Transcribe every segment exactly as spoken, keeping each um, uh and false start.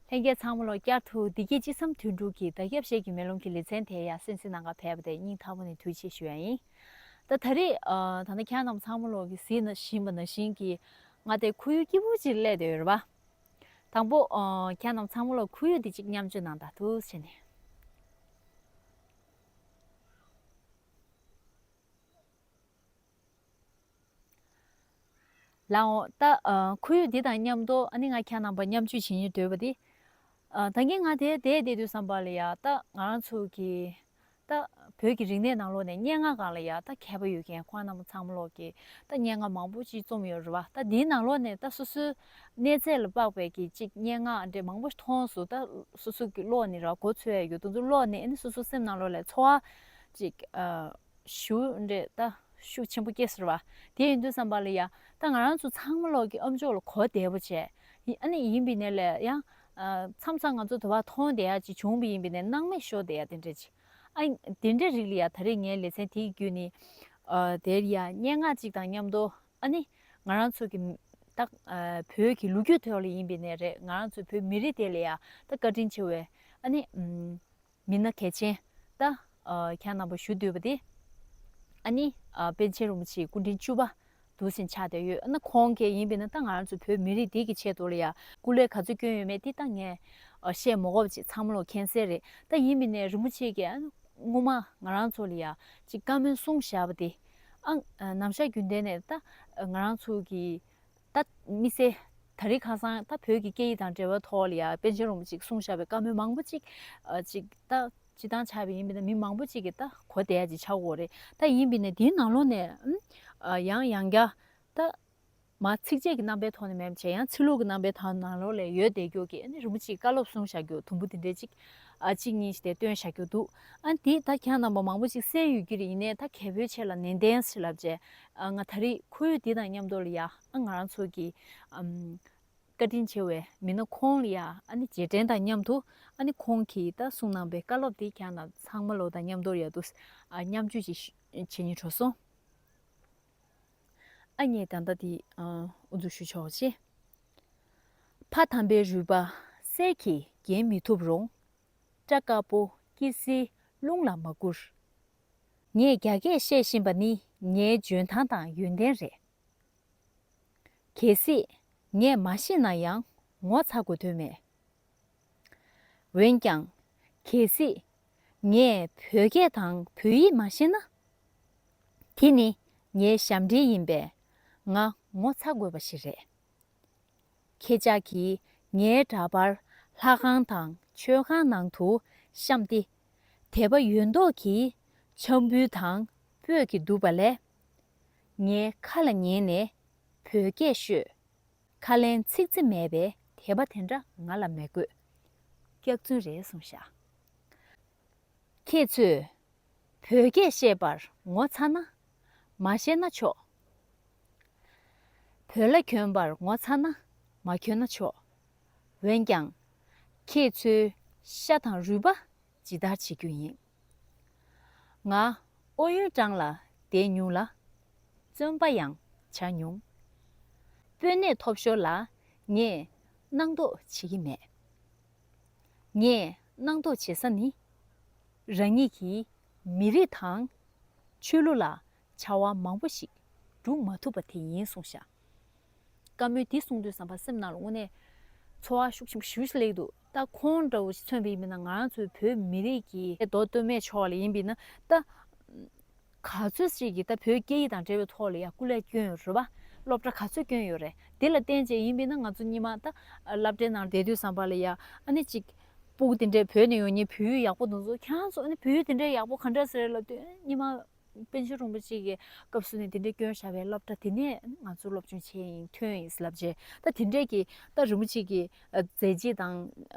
ལྷན་རྒྱས་ཚང་མ་ལོ། བསྐྱར་དུ་བདེ་སྐྱིད་ཅི་བསམ་དོན་གྲུབ་ཀྱི་བརྡ་ཁྱབ་ཤེལ་གྱི་མེ་ལོང་གི་ལེ་ཚན་དེ་ཡ་གསན་གཟིགས་གནང་ག་ཕེབས་པ་དེ་སྙིང་ཐག་པ་ནས་ཐུགས་རྗེ་ཆེ་ཞུ་ཡ་ཡིན། ད་ད་རེས་ཨ་ད་ལྟ་ཁྱེད་རྣམས་ཚང་མ་ལོ་གི་གཟིགས་ན་བཞིན་པ་ནང་བཞིན་གྱི་ང་དེ་ཁོར་ཡུག་སྐྱིད་པོ་ཅིག་སླེབས་བསྡད་ཡོད་རེད་པ། དང་པོ་ཨ་ཁྱེད་རྣམས་ཚང་མ་ལོ་ཁོར་ཡུག་དེ་ཅིག་མཉམ་སྤྱོད་གནང་དང་ཐུགས་རྗེ་ཆེ་ནས། ལགས་འོ། ད་ཨ་ཁོར་ཡུག་འདི་དང་མཉམ་དུ་ཨ་ནི་ང་ཁྱེད་རྣམ་པ་མཉམ་སྤྱོད་བྱེད་སྙིང་འདོད་པ་འདི། ཨ་ད་གིན་ང་དེ་བསྡད་བསྡད་དུས་ཙམ་པ་ལ་ཡ་ད་ང་རང་ཚོ་གི་ད་བོད་ཀྱི་རིག་གནས་ནང་ལོགས་ནས་སྙན་ངག་སྒང་ལ་ཡ་ད་མཁས་པ་ཡོད་མཁན་ཁོང་རྣམ་པ་ཚང་མ་ལོག་གི་ད་སྙན་ངག་མང་པོ་ཅིག་རྩོམ་ཡོད་རེད་བ། ད་འདིའི་ནང་ལོགས་ནས་ད་སོ་སོའི་གནས་ཚད་ལ་དཔག་པའི་གི་ཅིག་སྙན་ངག་འདྲ་མང་པོ་མཐོང་སོང་། ད་སོ་སོ་གི་ཀློག་ནས་ར་མགོ་ཚོས་ཡ་ཡོད་དུས་ཚོད་ཀློག་ནས་ཨ་ནི་སོ་སོ་སེམས་ནང་ལོགས་ལ་ཚོར་བ་ཅིག་ཨ། ཤུགས་འདྲ་ད་ཤུགས་ཆེན་པོ་སྐྱེས་ཟེར་བ། དེ་ཡིན་དུས་ཙམ་པ་ལ་ཡ་ད་ང་རང་ཚོ་ཚང་མ་ལོག་གི་ཨམ་ཅོག་ལ་གོ་བདེ་པོ་བྱས། ཡིན་ཨ་ནི་ཡིན་པའི་ནས་ལས་ཡང་ཨ་མཚམས་མཚམས་ང་ཚོ་དུ་བ་མཐོང་བསྡད་ཡ་ཅིག་བྱུང་བ་ཡིན་པའི་ནས་སྣང་མེད་ཤོར་བསྡད་ཡ་དེ་འདྲ་ཅིག་ཨ་དེ་འདྲ་རིགས་ལ་ཡ་ད་རེས་ངའི་ལེ་ཚན་དེའི་བརྒྱུད་ནས་ཨ་དེར་ཡ་སྙན་ངག་ཅིག་དང་མཉམ་དུ་ཨ་ནི་ང་རང་ཚོ་གི་ད་ཨ་བོད་ཀྱི་ལོ་རྒྱུས་ཐོག་ལ་ཡིན་པའི་ནས་རེད། ང་རང་ཚོ་བོད་མི་རིགས་དེ་ལ་ཡ་ད་བཀའ་དྲིན་ཆེ་བའི་ཨ་ནི་ཨམ། མི་སྣ་གལ་ཆེན་ད་ཨ་ཁྱེད་རྣམ་པ་ཞུ་འདོད་པ་དེ་ཨ་ནི་ཨ་པཎ་ཆེན་རིན་པོ་ཆེའི་སྐུ་ཕྲེང་བཅུ་པ་འདུག་སེ་ཆགས་བསྡད་ཡོད། ཨ་ནི་ཁོང་གིས་ཡིན་པས་ན་ད་ང་རང་ཚོ་བོད་མི་རིགས་འདི་གི་ཆེད་དུ་ལ་ཡ་སྐུ་ལས་ག་ཚོད་བསྐྱོན་ཡོད་མེད་དེ་ད་ངས་ཨ་བཤད་མ་དགོས་པ་ཅིག་ཚང་མ་ལོ་མཁྱེན་གསལ་རེད། ད་ཡིན་པས་ན་རིན་པོ་ཆེ་གིས་ཨ་ནི་སྔོན་མ་ང་རང་ཚོ་ལ་ཡ་ཅིག་བཀའ་མོལ་གསུངས་བཞག་པ་དེ་ཨ་ནམ་ཞག་རྒྱུན་ལྡན་ནས་ད་ང་རང་ཚོ་གི་ད་དམིགས་བསལ་ད་རེས་ཁ་སང་ད་བོད་ཀྱི་སྐད་ཡིག་དང་འབྲེལ་བའི་ཐོག་ལ་ཡ་པཎ་ཆེན་རིན་པོ་ཆེས་གསུངས་བཞག་པའི་བཀའ་མོལ་མང་པོ་ཅིག་ཨ་ཅིག་ད་སྤྱི་བཏང་ཆགས་པ་ཡིན་པས་ན་མི་མང་པོ་ཅིག་གིས་ད་གོ་བདེ་ཡ་ཅིག་ཆགས་ཡོད་རེད། ད་ཡིན་པས་ན་དེའི་ནང་ལོགས་ནས་ཨ་ཡང་ཡང་བསྐྱར་ད་མ་ཚིགས་བཅད་ཀྱི་རྣམ་པའི་ཐོག་ནས་མེད་པ་བྱས་ཡང་ཚིག་ལྷུག་གི་རྣམ་པའི་ཐོག་ནང་ལོགས་ལ་ཡོད་བསྡད་རྒྱུ་གི་ཨ་ནི་རིན་པོ་ཆེས་བཀའ་སློབ་གསུངས་བཞག་རྒྱུ་དུམ་བུ་དེ་འདྲས་ཅིག་ཨ་གཅིག་གཉིས་ཤིག་དེ་སྟོན་བཞག་རྒྱུ་འདུག་ཨ་འདི་ད་ཁྱེད་རྣམ་པ་མང་པོ་ཅིག་གསན་ཡོད་རྒྱུ་རེད། ཡིན་ནའི་ད་གལ་པོའི་ཆེད་ལ་ནན་ཏན་ཟེར་ལབ་བྱས། ཨ་ང་ད་རེས་ཁོར་ཡུག་འདི་དང་མཉམ་དུ་ལ་ཡ་ཨ་ང་རང་ཚོ་གི་ཨམ་བཀའ་དྲིན་ཆེ་བའི་མི་སྣ་ཁོང་ལ་ཡ་ཨ་ནི་རྗེས་དྲན་དང་མཉམ་དུ་ཨ་ནི་ཁོང་གིས་ད་གསུངས་གནང་པའི་བཀའ་སློབ་འདི་ཁྱེད་རྣམས་ཚང་མ་ལོ་དང་མཉམ་དུ་ལ་ཡ་འདུག་ཨ་མཉམ་སྤྱོད་ཅིག་བྱེད་སྙིང་བྲོ་སོང་། ཨ་ངས་ད་ལྟ་འདི་ཨ་དབུ་འཛུགས་ཞུ་ཆོག་ཅེས། ཕ་དམ་པའི་རུས་པ་གསེར་གྱིས་བརྒྱན་མི་ཐུབ་རུང་། སྐྲ་དཀར་པོ་སྐྱི་བསེར་རླུང་ལ་མ་བསྐུར། ངས་རྒྱ་སྐད་བཤད་བཞིན་པ་ནི་ངའི་འཇོན་ཐང་དང་ཡོན་ཏན་རེད། གལ་སྲིད་ངས་མ་ཤེས་ན་ཡང་ངོ་ཚ་དགོས་དོན་མེད། འོན་ཀྱང་། གལ་སྲིད་ངས་བོད་སྐད་དང་བོད་ཡིག་མ་ཤེས་ན། དེ་ནི་ངའི་ཞབས་འདྲེན་ཡིན་པས་ང་ངོ་ཚ་དགོས་པ་ཞིག་རེད། ཁྱེད་ཅག་གིས་ངའི་འདྲ་པར་ལྷ་ཁང་དང་མཆོད་ཁང་ནང་དུ་བཤམས་ཏེ། དད་པ་ཡོད་མདོག་གིས་འཆམ་འབུལ་དང་སྤོས་ཀྱིས་བསྡུས་པ་ལས། ངའི་ཁ་ལ་ཉན་ནས་བོད་སྐད་ཤོད། ཁ་ལན་ཚིག་རྩི་མེད་པའི་དད་པ་དེ་འདྲ་ང་ལ་མི་དགོས། སྐྱག་རྫུན་རེད་གསུངས་ཤག་ཁྱེད་ཚོས་བོད་སྐད་བཤད་པར་ངོ་ཚ་ན་མ་བཤད་ན་ཆོག་བོད་ལྭ་གྱོན་པར་ངོ་ཚ་ན་མ་གྱོན་ན་ཆོག་འོན་ཀྱང་། ཁྱེད་ཚོའི་ཤ་དང་རུས་པ་ཇི་ལྟར་བྱེད་རྒྱུ་ཡིན། ང་ཨོ་ཡོན་ཀྲང་ལ་བསྡད་མྱོང་ལ། བཙོན་པ་ཡང་བྱས་མྱོང་། དཔོན་གནས་ཐོབ་ཞོར་ལ་ངས་སྣང་དོགས་བྱེད་ཀྱི་མེད། ངས་སྣང་དོགས་བྱེད་ས་ནི། རང་ཉིད་ཀྱི་མི་རིགས་དང་ཆོས་ལུགས་ལ་བྱ་བ་མང་པོ་ཞིག་སྒྲུབ་མ་ཐུབ་པ་དེ་ཡིན་གསུངས་ཤག་བཀའ་མོལ་འདི་གསུང་དུས་ཙམ་པ་སེམས་ནང་ལ་དངོས་གནས་ཚོར་བ་ཤུགས་ཆེན་པོ་ཞེ་པོ་ཞིག་སླེབས་འདུག་ད་ཁོང་འདྲ་བོ་ཞིག་མཚོན་པ་ཡིན་པ་ན་ང་རང་ཚོའི་བོད་མི་རིགས་ཀྱི་མདོ་སྟོད་སྨད་ཕྱོགས་ལ་ཡིན་པ་ཡིན་ན་ད། ག་ཚོད་ཅིག་གིས་ད་བོད་སྐད་ཡིག་དང་འབྲེལ་བའི་ཐོག་ལ་ཡ་སྐུ་ལས་བསྐྱོན་ཡོད་རེད་བ། སློབ་གྲྭ་ག་ཚོད་བསྐྱོན་ཡོད་རེད། དེ་ལ་བརྟེན་བྱས་ཡིན་པས་ན་ང་ཚོ་སྔོན་མ་ད་སློབ་གྲྭའི་ནང་བསྡད་དུས་ཙམ་པ་ལ་ཡ་ཨ་ནི་ཅིག་སྤུ་གུ་དེ་འདྲས་བོད་ནས་ཡོང་མཁན་བོད་ཡིག་ཡག་པོ་འདུག་ཚོ་ཁྱེད་རང་ཚོ་ཨ་ནི་བོད་ཡིག་དེ་འདྲས་ཡག་པོ་ག་འདྲས་ཟེར་ལབ་དུས་སྔོན་མ་པཎ་ཆེན་རིན་པོ་ཆེ་གི་སྐབས་སུ་ནས་དེ་འདྲས་བསྐྱོན་བཞག་པའི་སློབ་གྲྭ་དེ་ནས་ང་ཚོ་སློབ་སྦྱོང་བྱས་ཡིན་ཐོན་ཡིན་ལབ་བྱས་ད་དེ་འདྲས་ཀྱི་ད་རིན་པོ་ཆེ་གི་མཛད་རྗེས་དང་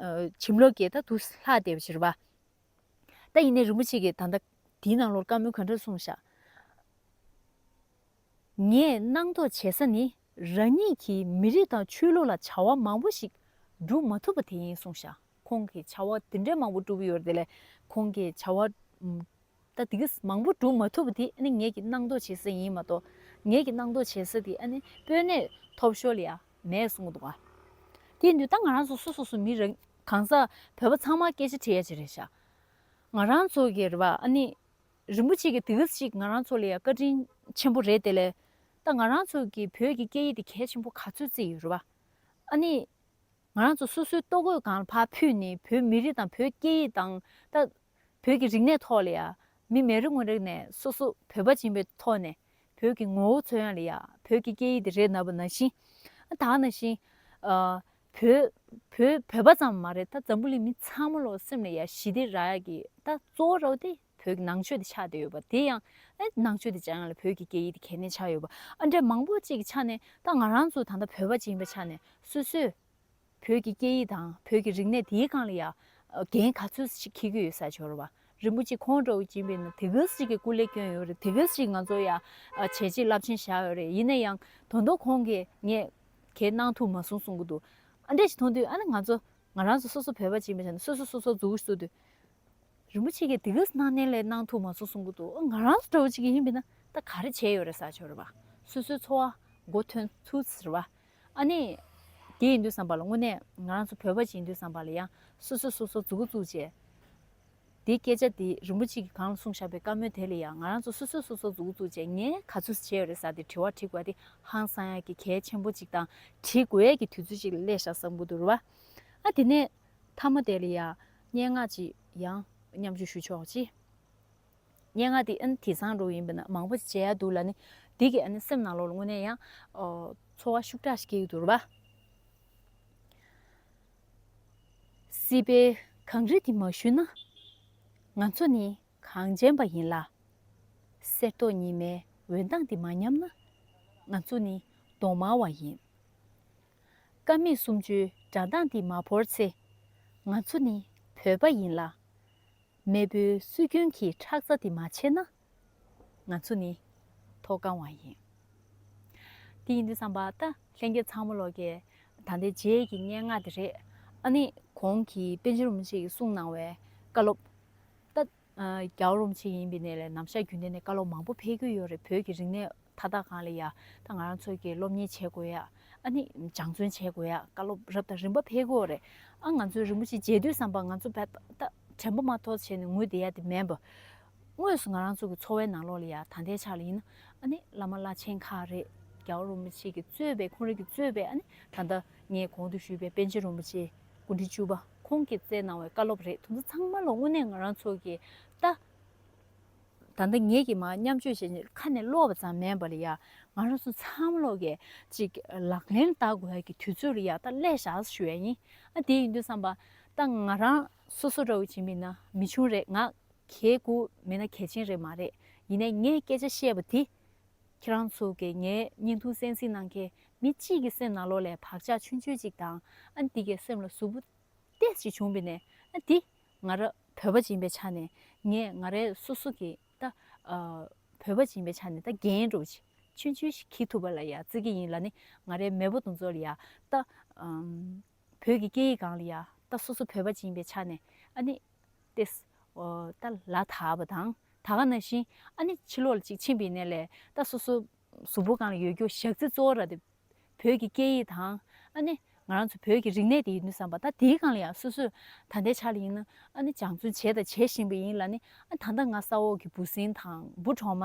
བྱིན་རླབས་ཀྱིས་ད་དུ་ལྷག་བསྡད་པ་ཞིག་རེད་བ། ད་ཡིན་ནའི་རིན་པོ་ཆེ་གིས་ད་ལྟ་དེའི་ནང་ལོགས་བཀའ་མོལ་ག་འདྲ་གསུངས་ཤག་ངས་སྣང་དོགས་བྱེད་ས་ནི་རང་ཉིད་ཀྱི་མི་རིགས་དང་ཆོས་ལུགས་ལ་བྱ་བ་མང་པོ་ཞིག་སྒྲུབ་མ་ཐུབ་པ་དེ་ཡིན་གསུངས་ཤག་ཁོང་གིས་བྱ་བ་དེ་འདྲའི་མང་པོ་བསྒྲུབས་ཡོད་རེད་དེ་ལས་ཁོང་གིས་བྱ་བ་ད་དེ་གི་མང་པོ་སྒྲུབ་མ་ཐུབ་པ་དེ་ཨ་ནི་ངེད་ཀྱི་སྣང་དོགས་བྱེད་ས་ཡིན་མ་གཏོགས་ངེད་ཀྱི་སྣང་དོགས་བྱེད་ས་དེ་ཨ་ནི་དཔོན་གནས་ཐོབ་ཞོར་ལ་ཡ་མེད་གསུངས་འདུག་ག་དེ་ཡིན་དུས་ད་ང་རང་ཚོ་སོ་སོ་སོ་མི་རང་ གང་ཟག་བོད་པ་ཚང་མ་སྐད་ཆ་དྲི་ཡ་ཅིག་རེད་ཤག་ང་རང་ཚོ་གི་རེད་བ། ཨ་ནི་རིན་པོ་ཆེ་གི་དེ་ག་ཅིག་ང་རང་ཚོ་ལ་ཡ་བཀའ་དྲིན་ཆེན་པོ་རེད་དེ་ལས། ད་ང་རང་ཚོ་གི་བོད་ཀྱི་སྐད་ཡིག་དེ་གལ་ཆེན་པོ་ག་ཚོད་ཅིག་ཡོད་རེད་བ། ཨ་ནི་ང་རང་ཚོ་སོ་སོའི་ལྟོ་གོས་སྒང་ལ་ཕར་ཕུད་ནས་བོད་མི་རིགས་དང་བོད་སྐད་ཡིག་དང་། ད་བོད་ཀྱི་རིག་གནས་ཐོག་ལ་ཡ་མི་མི་རེ་ངོ་རེ་ནས་སོ་སོ་བོད་པ་ཡིན་པའི་ཐོག་ནས་བོད་ཀྱི་ངོ་བོ་མཚོན་ཡ་ལ་ཡ་བོད་ཀྱི་སྐད་ཡིག་དེ་རེད་ན་བ་ནང་བཞིན། ད་ག་ནང་བཞིན་ཨ་བོད་བོད་བོད་པ་ཙམ་མ་རེད། ད་འཛམ་བུ་གླིང་མི་ཚང་མ་ལོ་སེམས་ལ་ཡ་ཞི་བདེ་རག་ཡ་གི་ད་གཙོ་བོ་ར་བ་དེ་བོད་ཀྱི་ནང་ཆོས་དེ་ཆགས་བསྡད་ཡོད་པ་དེ་ཡང་། ཨེ་ནང་ཆོས་དེ་སྦྱང་ཡ་ལ་བོད་ཀྱི་སྐད་ཡིག་དེ་གལ་གནད་ཆགས་ཡོད་པ། ཨ་འདྲ་མང་པོ་ཅིག་གི་ཆ་ནས་ད་ང་རང་ཚོ་ད་ལྟ་བོད་པ་ཅིག་ཡིན་པའི་ཆ་ནས་སོ་སོས་བོད་ཀྱི་སྐད་ཡིག་དང་བོད་ཀྱི་རིག་གནས་དེའི་སྒང་ལ་ཡ་འགན་ག་ཚོད་ཅིག་འཁྱེར་གྱི་ཡོད་ས་ཆོག་རེད་བ། རིན་པོ་ཆེ་ཁོང་འདྲ་བོ་ཅིག་ཡིན་པས་ན་དེ་ག་ཅིག་གི་སྐུ་ལས་བསྐྱོན་ཡོད་རེད། དེ་ག་ཅིག་ང་ཚོ་ཡ་བྱས་རྗེས་རླབས་ཆེན་བཞག་ཡོད་རེད། ཡིན་ན་ཡང་དོན་དུ་ཁོང་གིས་ངས་གལ་གནང་ཐུབ་མ་སོང་གསུང་གི་འདུག་ཨ་འདྲ་ཞིག་མཐོང་དུས་ཨ་ནི་ང་ཚོ་ང་རང་ཚོ་སོ་སོ་བོད་པ་ཅིག་ཡིན་པའི་ཆ་ནས་སོ་སོ་སོ་སོ་འཛུགས་སུ་འདུག་རིན་པོ་ཆེ་གིས་དེ་ག་གནང་ནའི་ལས་གནང་ཐུབ་མ་སོང་གསུང་གི་འདུག་ང་རང་ཚོ་འདྲ་བོ་ཅིག་ཡིན་པས་ན་ད་ག་རེ་བྱས་ཡོད་རེད་ཟེར་ཆོག་རེད་བ། སོ་སོའི་འཚོ་བ་མགོ་ཐོན་ཚུལ་ཟེར་བ། ཨ་ནི་དེ་ཡིན་དུས་ཙམ་པ་ལ་དངོས་གནས་ང་རང་ཚོ་བོད་པ་ཅིག་ཡིན་དུས་ཙམ་པ་ལ་ཡང་སོ་སོ་སོ་སོ་མཛུབ་གུ་བཙུགས་བྱས། དེ་སྐད་ཆ་དེ་རིན་པོ་ཆེ་གིས་གང་ལ་གསུངས་བཞག་པའི་བཀའ་མོལ་དེ་ལ་ཡང་ང་རང་ཚོ་སོ་སོ་སོ་སོ་མཛུབ་གུ་བཙུགས་བྱས་ངས་ག་ཚོད་བྱས་ཡོད་རེད་ཟེར་དེ་དྲི་བ་དྲི་དགོས་དེ་ཧང་སང་ཡག་གི་གལ་ཆེན་པོ་ཅིག་དང་དྲི་དགོས་ཡག་གི་དུས་ཚོད་ཅིག་ལ་སླེབས་བཞག་བསམ་གི་འདུག་རེད་བ། ཨ་དེ་ནས་མཐའ་མ་དེ་ལ་ཡང་སྙན་ངག་ཅིག་ཡང་མཉམ་སྤྱོད་ཞུ་ཆོག་ཅིག་སྙན་ངག་དེ་ཨ་ནི་དེང་སང་འགྲོ་ཡིན་པས་ན་མང་པོ་ཅིག་མཇལ་ཡ་འདུག་ལ་ནི། འདི་གི་ཨ་ནི་སེམས་ནང་ལོགས་ལ་དངོས་གནས་ཡང་ཨོ་ཚོར་བ་ཤུགས་དྲག་ཞིག་སྐྱེ་གི་འདུག་རེད་བ། སྲིད་པའི་གངས་རི་འདི་མ་བཞུས་ན། ང་ཚོ་ནི་གངས་ཅན་པ་ཡིན་ལ། གསེར་མདོག་ཉི་མའི་འོད་མདངས་འདི་མ་ཉམས་ན། ང་ཚོ་ནི་གདོང་དམར་བ་ཡིན། ཀ་མད་སུམ་ཅུའི་སྒྲ་གདངས་འདི་མ་བོར་ཚེ། ང་ཚོ་ནི་བོད་པ་ཡིན་ལ། མེས་པོའི་སྲོལ་རྒྱུན་གྱི་ཁྲག་རྩ་འདི་མ་ཆད་ན། ང་ཚོ་ནི་མཐོ་སྒང་བ་ཡིན། དེ་ཡིན་དུས་ཙམ་པ་ད་ལྷན་རྒྱས་ཚང་མ་ལོག་གི་ད་ལྟའི་རྗེས་ཀྱི་སྙན་ངག་དེ་རེད། ཨ་ནི་གོང་གི་པཎ་ཆེན་རིན་པོ་ཆེ་གིས་གསུངས་གནང་བའི་བཀའ་སློབ། ད་རྒྱལ་བ་རིན་པོ་ཆེ་ཡིན་པའི་གནས་ལ་ནམ་ཞག་རྒྱུན་ལྡན་ནས་བཀའ་སློབ་མང་པོ་ཕེབས་ཀྱི་ཡོད་རེད། བོད་ཀྱི་རིག་གནས་མཐའ་དག་སྒང་ལ་ཡ་ད་ང་རང་ཚོ་གི་སློབ་གཉེར་བྱེད་དགོས་ཡ། ཨ་ནི་སྦྱང་བརྩོན་བྱེད་དགོས་ཡ། བཀའ་སློབ་རབ་དང་རིམ་པ་ཕེབས་ཀྱི་ཡོད་རེད། ཨ་ང་ཚོའི་རིན་པོ་ཆེ་མཇལ་དུས་ཙམ་པ་ང་ཚོ་བས་ད་དྲན་པ་མ་ཐོག་བྱས་ནས་ངུས་བསྡད་ཡ་དེ་མིན་པ། དངོས་སུ་ང་རང་ཚོ་གི་འཚོ་བའི་ནང་ལོགས་ལ་ཡ་ད་ལྟའི་ཆ་ལ་ཡིན་ན་ཨ་ནི་བླ་མ་བླ་ཆེན་ཁག་རེད། རྒྱལ་བ་རིན་པོ་ཆེ་གིས་གཙོས་པའི་ཁོང་རང་གིས་གཙོས་པའི་ཨ་ནི་ད་ལྟ་ངས་གོང་དུ་ཞུས་པའི་པཎ་ཆེན་རིན་པོ་ཆེ་སྐུ་ཕྲེང་བཅུ་པ་ཁོང་གིས་བསྩལ་གནང་བའི་བཀའ་སློབ་རེད། དེ་ཚོ་ཚང་མ་ལ་དངོས་གནས་ང་རང་ཚོ་གི་ད་ད་ལྟ་ངེད་ཀྱིས་མར་མཉམ་སྤྱོད་བྱས་ནས་ཁ་ནས་ཀློག་པ་ཙམ་མིན་པ་ལ་ཡ་ང་རང་ཚོ་ཚང་མ་ལོག་གི་ཅིག་ལག་ལེན་བསྟར་དགོས་ཡ་གི་དུས་ཚོད་ལ་ཡ་ད་སླེབས་བཞག་ཞུ་ཡ་ཡིན། ཨ་དེ་ཡིན་དུས་ཙམ་པ་ད་ང་རང་སོ་སོ་འདྲ་བོ་བྱེད་མིན་ན་མི་ཆུང་རེད། ང་གལ་དགུ་མིན་ན་གལ་ཆེན་རེད་མ་རེད། ཡིན་ནའི་ངས་སྐད་ཆ་བཤད་པ་དེ་ཁྱེད་རང་ཚོ་གིས་ངའི་བརྙན་ཐུང་གསན་གཟིགས་གནང་མཁན་མི་གཅིག་གི་སེམས་ནང་ལོགས་ལ་བག་ཆགས་ཆུང་ཆུང་ཅིག་དང་ཨ་འདི་གའི་སེམས་ལ་གཟུགས་པོ་ཏོག་ཙམ་བྱུང་བས་ནས་ཨ་འདི་ང་རང་བོད་པ་ཅིག་ཡིན་པའི་ཆ་ནས་ངས་ང་རའི་སོ་སོ་གི་ད་ཨ་བོད་པ་ཅིག་ཡིན་པའི་ཆ་ནས་ད་འགན་འདྲ་བོ་ཅིག་ཆུང་ཆུང་ཞིག་འཁྱེར་ཐུབ་པ་ལ་ཡ་བརྩི་གི་ཡིན་ལ་ནི། ང་རའི་མེས་པོ་དེ་ཚོ་ལ་ཡ་ད་ཨམ་བོད་ཀྱི་སྐད་ཡིག་སྒང་ལ་ཡ་ད་སོ་སོ་བོད་པ་ཅིག་ཡིན་པའི་ཆ་ནས་ཨ་ནི་ཏེས་ཨོ་ད་ལ་དྭགས་པ་དང་ད་ག་ནང་བཞིན་ཨ་ནི་ཕྱི་ལོགས་ལ་ཅིག་ཕྱིན་པའི་ནས་ལས་ད་སོ་སོ་གཟུགས་པོ་སྒང་ལ་ཡོད་རྒྱུ་ཞག་རྩི་གཙོ་བོ་ར་དེ་བོད་ཀྱི་སྐད་ཡིག་དང་ཨ་ནི་ང་རང་ཚོ་བོད་ཀྱི་རིག་གནས་དེ་ཡིན་དུས་ཙམ་པ་ད་དེའི་སྒང་ལ་ཡང་སོ་སོས་ད་ལྟའི་ཆ་ལ་ཡིན་ན་ཨ་ནི་སྦྱང་བརྩོན་བྱས་དང་བྱེད་བཞིན་པ་ཡིན་ལ་ནི། ཨ་ད་ལྟ་ང་ས་འོག་གི་འབུ་སྲིན་དང་འབུ་གྲོག་མ་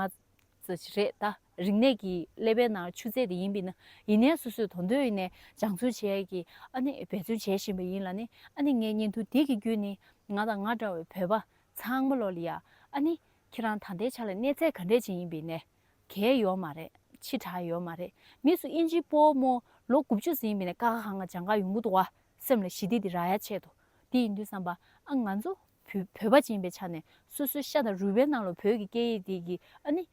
ཙི་རེད། ད་རིག་གནས་ཀྱི་ཀླད་པའི་ནང་ཆུ་ཚད་དེ་ཡིན་པ་ཡིན་ན་ཡིན་ནའི་སོ་སོས་དོན་དུ་ཡིན་ནའི་སྦྱང་བརྩོན་བྱེད་ཡ་གི་ཨ་ནི་འབད་བརྩོན་བྱེད་བཞིན་པ་ཡིན་ལ་ནི། ཨ་ནི་ངའི་བརྙན་ཐུང་དེ་གི་བརྒྱུད་ནས་ང་དང་ང་འདྲ་བའི་བོད་པ་ཚང་མ་ལོ་ལ་ཡ་ཨ་ནི་ཁྱེད་རང་ད་ལྟའི་ཆ་ལ་གནས་ཚད་ག་འདྲས་ཅིག་ཡིན་པ་ཡིན་ནའི་གལ་ཡོད་མ་རེད། ཕྱི་དྲགས་ཡོད་མ་རེད། མི་སུ་ཨིན་ཇི་ཕོ་མོ་ལོ་དགུ་བཅུ་ཟིན་པ་ཡིན་ནའི་ཀ་ཁ་གང་ག་སྦྱང་ག་ཡོང་གི་འདུག་བ། སེམས་ལ་ཞི་བདེ་འདི་རག་ཡ་ཆེད་དུ། དེ་ཡིན་དུས་ཙམ་པ་ཨ་ང་ཚོ་བོད་བོད་པ་ཅིག་ཡིན་པའི་ཆ་ནས་སོ་སོའི་ཤ་དང་རུས་པའི་ནང་ལ་བོད་ཀྱི་སྐད་ཡིག་འདི་གི་ཨ་ནི་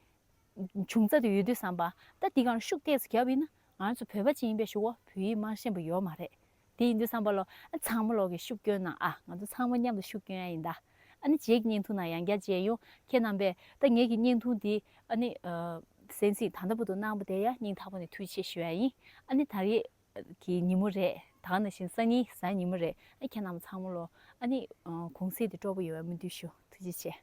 འབྱུང་རྩ་དེ་ཡོད་དུས་ཙམ་པ་ད་འདི་གང་ཤུགས་ཏོག་ཙམ་བརྒྱབ་ཡིན་ན་ང་ཚོ་བོད་པ་ཅིག་ཡིན་པའི་ཞུ་བ་བོད་ཡིག་མ་ཤེས་པ་ཡོད་མ་རེད། དེ་ཡིན་དུས་ཙམ་པ་ལོ་ཨ་ཚང་མ་ལོག་གི་ཤུགས་སྐྱོན་གནང་ཨ། ང་ཚོ་ཚང་མ་མཉམ་དུ་ཤུགས་སྐྱོན་ཡ་ཡིན་ད། ཨ་ནི་རྗེས་ཀྱི་བརྙན་ཐུང་ནང་ཡང་བསྐྱར་མཇལ་ཡོང་། ཁྱེད་རྣམ་པས་ད་ངེད་ཀྱི་བརྙན་ཐུང་འདི་ཨ་ནི་ཨ་གསན་གཟིགས་ད་ལྟ་བར་དུ་གནང་བ་དེ་ཡ་སྙིང་ཐག་པ་ནས་ཐུགས་རྗེ་ཆེ་ཞུ་ཡ་ཡིན། ཨ་ནི་ད་རེས་ཀྱི་ཉིན་མོ་རེད། ད་ག་ནང་བཞིན་སང་ཉིན་གཟའ་ཉིན་མོ་རེད། ཨ་ཁྱེད་རྣམ་ཚང་མ་ལོ་ཨ་ནི་ཨ་གུང་སེང་དེ་སྤྲོ་པོ་ཡོང་བའི་སྨོན་འདུན་ཞུ། ཐུགས་རྗེ་ཆེ།